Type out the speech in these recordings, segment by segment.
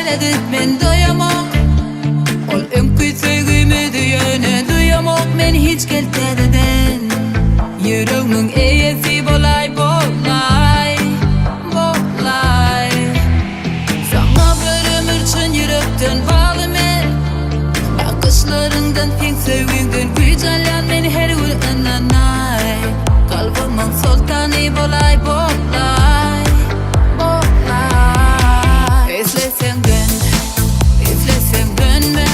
seredip men doýamok Ol öňki söýgimizi ýöne duýamok men hiç gel täzeden Ýüregmiň eýesi bolaý bolaý bolaý Saňa bir ömür çyn ýürekden bagly men Bakyşlaryňdan seň söýgiňden güýç alýan men her gün ynanaý Kalbymyň soltany bolaý bolaý bolaý Isleseň dön isleseň dönme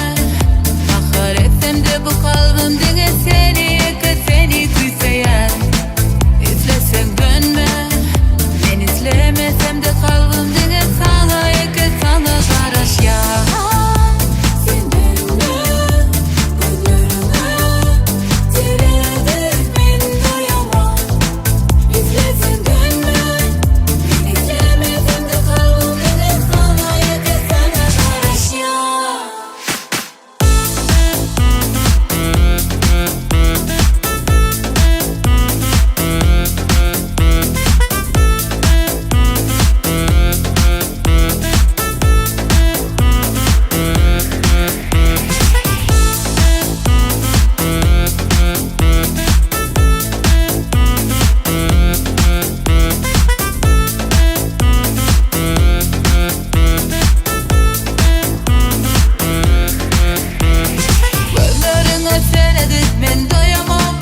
Gahar etsemde bu kalbym diňe seni ýeke seni küýseýär Isleseň dönme Men islemesemde kalbym diňe saňa ýeke saňa garaşýar Sen dönme gözleriňe seredip men doýamok Isleseň dönme Men islemesemde kalbym diňe saňa ýeke saňa garaşýar. Gözleriňe seredip men doýamok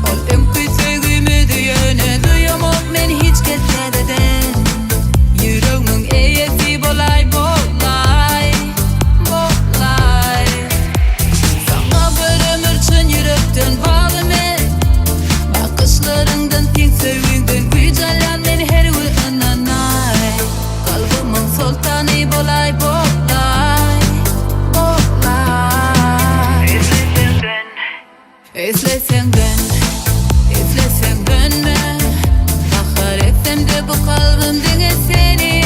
Ol öňki söýgimizi ýöne duýamok men hiç kes täzeden Ýüregmiň eýesi bolaý bolaý bolaý Saňa bir ömür çyn ýürekden bagly men Bakyşlaryňdan seň söýgiňden güýç alýan men her gün ynanaý Kalbymyň soltany bolaý bolaý bolaý Isleseň dön isleseň dön isleseň dönme Gahar etsemde bu kalbym diňe seni.